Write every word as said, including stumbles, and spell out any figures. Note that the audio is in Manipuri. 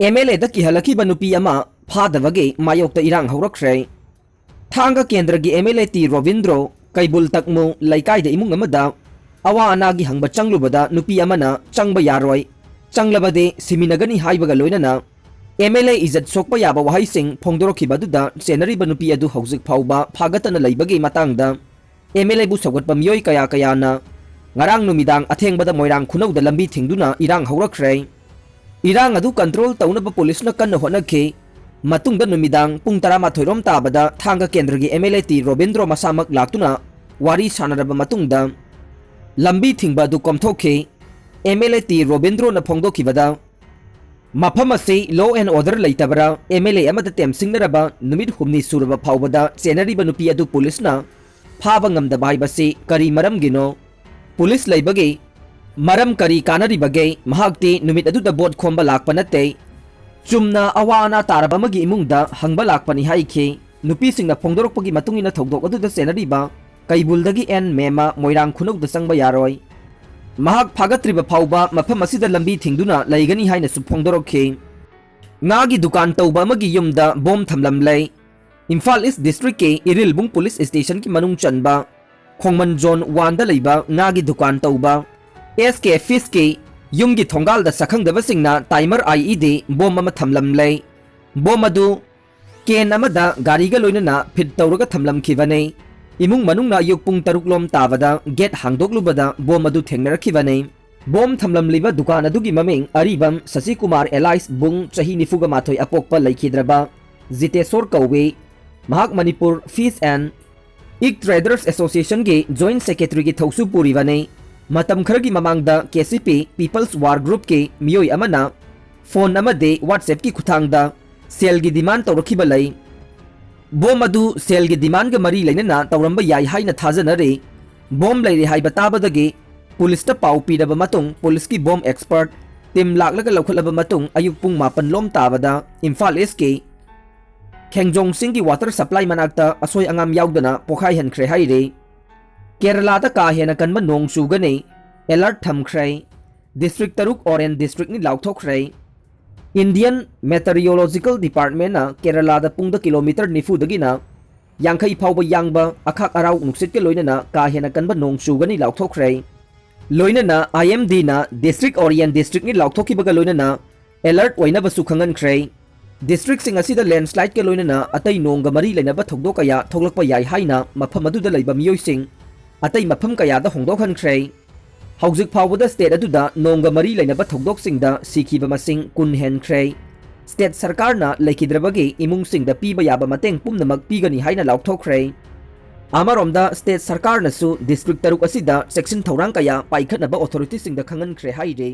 ꯑꯦꯝ ꯑꯦꯜ ꯑꯦꯗ ꯀꯤꯍꯜꯂꯛꯈꯤꯕ ꯅꯨꯄꯤ ꯑꯃ ꯐꯥꯗꯕꯒꯤ ꯃꯥꯌꯣꯛꯇ ꯏꯔꯥꯡ ꯍꯧꯔꯛꯈ꯭ꯔꯦ꯫ ꯊꯥꯡꯒ ꯀꯦꯟꯗ꯭ꯔꯒꯤ M L A T Robindro ꯀꯩꯕꯨꯜ ꯇꯛꯃꯨ ꯂꯩꯀꯥꯏꯗ ꯏꯃꯨꯡ ꯑꯃꯗ ꯑꯋꯥ ꯑꯅꯥꯒꯤ ꯍꯪꯕ ꯆꯪꯂꯨꯕꯗ ꯅꯨꯄꯤ ꯑꯃꯅ "ꯆꯪꯕ ꯌꯥꯔꯣꯏ, ꯆꯪꯂꯕꯗꯤ ꯁꯤꯃꯤꯟꯅꯒꯅꯤ" ꯍꯥꯏꯕꯒ ꯂꯣꯏꯅꯅ ꯑꯦꯝ ꯑꯦꯜ ꯑꯦ ꯏꯖꯠ ꯁꯣꯛꯄ ꯌꯥꯕ ꯋꯥꯍꯩꯁꯤꯡ ꯐꯣꯡꯗꯣꯔꯛꯈꯤꯕ ꯑꯗꯨꯗ ꯆꯦꯟꯅꯔꯤꯕ ꯅꯨꯄꯤ ꯑꯗꯨ ꯍꯧꯖꯤꯛ ꯐꯥꯎꯕ ꯐꯥꯒꯠꯇꯅ ꯂꯩꯕꯒꯤ ꯃꯇꯥꯡꯗ ꯑꯦꯝ ꯑꯦꯜ ꯑꯦꯕꯨ ꯁꯧꯒꯠꯄ ꯃꯤꯑꯣꯏ ꯀꯌꯥ ꯀꯌꯥꯅ ꯉꯔꯥꯡ ꯅꯨꯃꯤꯗꯥꯡ ꯑꯊꯦꯡꯕꯗ ꯃꯣꯏꯔꯥꯡ ꯈꯨꯅꯧꯗ ꯂꯝꯕꯤ ꯊꯤꯡꯗꯨꯅ ꯏꯔꯥꯡ ꯍꯧꯔꯛꯈ꯭ꯔꯦ꯫ ꯏꯔꯥꯡ ꯑꯗꯨ ꯀꯟꯇ꯭ꯔꯣꯜ ꯇꯧꯅꯕ ꯄꯨꯂꯤꯁꯅ ꯀꯟꯅ ꯍꯣꯠꯅꯈꯤ꯫ ꯃꯇꯨꯡꯗ ꯅꯨꯃꯤꯗꯥꯡ ꯄꯨꯡ ꯇꯔꯥꯃꯥꯊꯣꯏ ꯔꯣꯝ ꯇꯥꯕꯗ ꯊꯥꯡꯒ ꯀꯦꯟꯗ꯭ꯔꯒꯤ M L A T Robindro ꯃꯁꯥꯃꯛ ꯂꯥꯛꯇꯨꯅ ꯋꯥꯔꯤ ꯁꯥꯟꯅꯔꯕ ꯃꯇꯨꯡꯗ ꯂꯝꯕꯤ ꯊꯤꯡꯕ ꯑꯗꯨ ꯀꯣꯝꯊꯣꯛꯈꯤ꯫ ꯑꯦꯝ ꯑꯦꯜ ꯑꯦ ꯇꯤ ꯔꯣꯕꯤꯟꯗ꯭ꯔꯣꯅ ꯐꯣꯡꯗꯣꯛꯈꯤꯕꯗ, ꯃꯐꯝ ꯑꯁꯤ law and order ꯂꯩꯇꯕꯔꯥ, ꯑꯦꯝ ꯑꯦꯜ ꯑꯦ ꯑꯃꯗ ꯇꯦꯝꯁꯤꯡꯅꯔꯕ ꯅꯨꯃꯤꯠ ꯍꯨꯝꯅꯤ ꯁꯨꯔꯕ ꯐꯥꯎꯕꯗ ꯆꯦꯟꯅꯔꯤꯕ ꯅꯨꯄꯤ ꯑꯗꯨ ꯄꯨꯂꯤꯁꯅ ꯐꯥꯕ ꯉꯝꯗꯕ ꯍꯥꯏꯕꯁꯤ ꯀꯔꯤ ꯃꯔꯝꯒꯤꯅꯣ? ꯄꯨꯂꯤꯁ ꯂꯩꯕꯒꯤ ꯃꯔꯝ ꯀꯔꯤ ꯀꯥꯟꯅꯔꯤꯕꯒꯦ? ꯃꯍꯥꯛꯇꯤ ꯅꯨꯃꯤꯠ ꯑꯗꯨꯗ ꯚꯣꯠ ꯈꯣꯝꯕ ꯂꯥꯛꯄ ꯅꯠꯇꯦ꯫ ꯆꯨꯝꯅ ꯑꯋꯥ ꯑꯅꯥ ꯇꯥꯔꯕ ꯑꯃꯒꯤ ꯏꯃꯨꯡꯗ ꯍꯪꯕ ꯂꯥꯛꯄꯅꯤ ꯍꯥꯏꯈꯤ꯫ ꯅꯨꯄꯤꯁꯤꯡꯅ ꯐꯣꯡꯗꯣꯔꯛꯄꯒꯤ ꯃꯇꯨꯡ ꯏꯟꯅ ꯊꯧꯗꯣꯛ ꯑꯗꯨꯗ ꯆꯦꯟꯅꯔꯤꯕ ꯀꯩꯕꯨꯜꯗꯒꯤ ꯑꯦꯟ ꯃꯦꯃ ꯃꯣꯏꯔꯥꯡ ꯈꯨꯅꯧꯗ ꯆꯪꯕ ꯌꯥꯔꯣꯏ꯫ ꯃꯍꯥꯛ ꯐꯥꯒꯠꯇ꯭ꯔꯤꯕ ꯐꯥꯎꯕ ꯃꯐꯝ ꯑꯁꯤꯗ ꯂꯝꯕꯤ ꯊꯤꯡꯗꯨꯅ ꯂꯩꯒꯅꯤ ꯍꯥꯏꯅꯁꯨ ꯐꯣꯡꯗꯣꯔꯛꯈꯤ꯫ ꯉꯥꯒꯤ ꯗꯨꯀꯥꯟ ꯇꯧꯕ ꯑꯃꯒꯤ ꯌꯨꯝꯗ ꯕꯣꯝ ꯊꯝꯂꯝꯂꯦ꯫ ꯏꯝꯐꯥꯜ ꯏꯁ ꯗꯤꯁꯇ꯭ꯔꯤꯛꯀꯤ ꯏꯔꯤꯜꯕꯨꯡ ꯄꯨꯂꯤꯁ ꯁ꯭ꯇꯦꯁꯟꯒꯤ ꯃꯅꯨꯡ ꯆꯟꯕ ꯈꯣꯡꯃꯟ ꯖꯣꯟ ꯋꯥꯟꯗ ꯂꯩꯕ ꯉꯥꯒꯤ ꯗꯨꯀꯥꯟ ꯇꯧꯕ ꯑꯦꯁ ꯀꯦ ꯐꯤꯁꯀꯤ ꯌꯨꯝꯒꯤ ꯊꯣꯡꯒꯥꯜꯗ ꯁꯛꯈꯪꯗꯕꯁꯤꯡꯅ ꯇꯥꯏꯃꯔ ꯑꯥꯏ ꯏ ꯗꯤ ꯕꯣꯝ ꯑꯃ ꯊꯝꯂꯝꯂꯦ꯫ ꯕꯣꯝ ꯑꯗꯨ ꯀꯦꯟ ꯑꯃꯗ ꯒꯥꯔꯤꯒ ꯂꯣꯏꯅꯅ ꯐꯤꯠ ꯇꯧꯔꯒ ꯊꯝꯂꯝꯈꯤꯕꯅꯤ꯫ ꯏꯃꯨꯡ ꯃꯅꯨꯡꯅ ꯑꯌꯨꯛ ꯄꯨꯡ ꯇꯔꯨꯛ ꯂꯣꯝ ꯇꯥꯕꯗ ꯒꯦꯠ ꯍꯥꯡꯗꯣꯛꯂꯨꯕꯗ ꯕꯣꯝ ꯑꯗꯨ ꯊꯦꯡꯅꯔꯛꯈꯤꯕꯅꯤ꯫ ꯕꯣꯝ ꯊꯝꯂꯝꯂꯤꯕ ꯗꯨꯀꯥꯟ ꯑꯗꯨꯒꯤ ꯃꯃꯤꯡ ꯑꯔꯤꯕꯝ ꯁꯁꯤꯀꯨꯃꯥꯔ alias ꯕꯨꯡ, ꯆꯍꯤ ꯅꯤꯐꯨꯒ ꯃꯥꯊꯣꯏ, ꯑꯄꯣꯛꯄ ꯂꯩꯈꯤꯗ꯭ꯔꯕ ꯖꯤꯇꯦꯁꯣꯔ ꯀꯧꯏ꯫ ꯃꯍꯥꯛ Manipur Fish and Egg Traders Associationꯒꯤ Joint Secretaryꯒꯤ ꯊꯧꯁꯨ ꯄꯨꯔꯤꯕꯅꯤ꯫ ꯃꯇꯝ ꯈꯔꯒꯤ ꯃꯃꯥꯡꯗ ꯀꯦ ꯁꯤ ꯄꯤ People's War Groupꯀꯤ ꯃꯤꯑꯣꯏ ꯑꯃꯅ ꯐꯣꯟ ꯑꯃꯗꯤ WhatsAppꯀꯤ ꯈꯨꯠꯊꯥꯡꯗ ꯁꯦꯜꯒꯤ demand ꯇꯧꯔꯛꯈꯤꯕ ꯂꯩ꯫ ꯕꯣꯝ ꯑꯗꯨ ꯁꯦꯜꯒꯤ demandꯒ ꯃꯔꯤ ꯂꯩꯅꯅ ꯇꯧꯔꯝꯕ ꯌꯥꯏ ꯍꯥꯏꯅ ꯊꯥꯖꯅꯔꯤ꯫ ꯕꯣꯝ ꯂꯩꯔꯦ ꯍꯥꯏꯕ ꯇꯥꯕꯗꯒꯤ ꯄꯨꯂꯤꯁꯇ ꯄꯥꯎ ꯄꯤꯔꯕ ꯃꯇꯨꯡ ꯄꯨꯂꯤꯁꯀꯤ ꯕꯣꯝ expert team ꯂꯥꯛꯂꯒ ꯂꯧꯈꯠꯂꯕ ꯃꯇꯨꯡ ꯑꯌꯨꯛ ꯄꯨꯡ ꯃꯥꯄꯟ ꯂꯣꯝ ꯇꯥꯕꯗ ꯏꯝꯐꯥꯜ ꯏꯁꯀꯤ ꯈꯦꯡꯖꯣꯡ ꯁꯤꯡꯒꯤ water supply ꯃꯅꯥꯛꯇ ꯑꯁꯣꯏ ꯑꯉꯥꯝ ꯌꯥꯎꯗꯅ ꯄꯣꯈꯥꯏꯍꯟꯈ꯭ꯔꯦ ꯍꯥꯏꯔꯤ꯫ ꯀꯦꯔꯂꯥꯗ ꯀꯥ ꯍꯦꯟꯅ ꯀꯟꯕ ꯅꯣꯡ ꯆꯨꯒꯅꯤ, alert ꯊꯝꯈ꯭ꯔꯦ꯫ ꯗꯤꯁꯇ꯭ꯔꯤꯛ ꯇꯔꯨꯛ orange districtꯅꯤ ꯂꯥꯎꯊꯣꯛꯈ꯭ꯔꯦ꯫ Indian Meteorological Departmentꯅ ꯀꯦꯔꯂꯥꯗ ꯄꯨꯡꯗ ꯀꯤꯂꯣꯃꯤꯇꯔ ꯅꯤꯐꯨꯗꯒꯤꯅ ꯌꯥꯡꯈꯩ ꯐꯥꯎꯕ ꯌꯥꯡꯕ ꯑꯈꯥꯛ ꯑꯔꯥꯎ ꯅꯨꯡꯁꯤꯠꯀ ꯂꯣꯏꯅꯅ ꯀꯥ ꯍꯦꯟꯅ ꯀꯟꯕ ꯅꯣꯡ ꯆꯨꯒꯅꯤ ꯂꯥꯎꯊꯣꯛꯈ꯭ꯔꯦ꯫ ꯂꯣꯏꯅꯅ IMDꯅ district ꯑꯣꯔꯤꯌꯦꯟ districtꯅꯤ ꯂꯥꯎꯊꯣꯛꯈꯤꯕꯒ ꯂꯣꯏꯅꯅ alert ꯑꯣꯏꯅꯕꯁꯨ ꯈꯪꯍꯟꯈ꯭ꯔꯦ꯫ Districtꯁꯤꯡ ꯑꯁꯤꯗ landslideꯀ ꯂꯣꯏꯅꯅ ꯑꯇꯩ ꯅꯣꯡꯒ ꯃꯔꯤ ꯂꯩꯅꯕ ꯊꯧꯗꯣꯛ ꯀꯌꯥ ꯊꯣꯛꯂꯛꯄ ꯌꯥꯏ ꯍꯥꯏꯅ ꯃꯐꯝ ꯑꯗꯨꯗ ꯂꯩꯕ ꯃꯤꯑꯣꯏꯁꯤꯡ ꯑꯇꯩ ꯃꯐꯝ ꯀꯌꯥꯗ ꯍꯣꯡꯗꯣꯛꯍꯟꯈ꯭ꯔꯦ꯫ ꯍꯧꯖꯤꯛ ꯐꯥꯎꯕꯗ state ꯑꯗꯨꯗ ꯅꯣꯡꯒ ꯃꯔꯤ ꯂꯩꯅꯕ ꯊꯧꯗꯣꯛꯁꯤꯡꯗ ꯁꯤꯈꯤꯕ ꯃꯁꯤꯡ ꯀꯨꯟ ꯍꯦꯟꯈ꯭ꯔꯦ꯫ State ꯁꯔꯀꯥꯔꯅ ꯂꯩꯈꯤꯗ꯭ꯔꯕꯒꯤ ꯏꯃꯨꯡꯁꯤꯡꯗ ꯄꯤꯕ ꯌꯥꯕ ꯃꯇꯦꯡ ꯄꯨꯝꯅꯃꯛ ꯄꯤꯒꯅꯤ ꯍꯥꯏꯅ ꯂꯥꯎꯊꯣꯛꯈ꯭ꯔꯦ꯫ ꯑꯃꯔꯣꯝꯗ state ꯁꯔꯀꯥꯔꯅꯁꯨ district ꯇꯔꯨꯛ ꯑꯁꯤꯗ ꯆꯦꯛꯁꯤꯟ ꯊꯧꯔꯥꯡ ꯀꯌꯥ ꯄꯥꯏꯈꯠꯅꯕ authorityꯁꯤꯡꯗ ꯈꯪꯍꯟꯈ꯭ꯔꯦ ꯍꯥꯏꯔꯤ꯫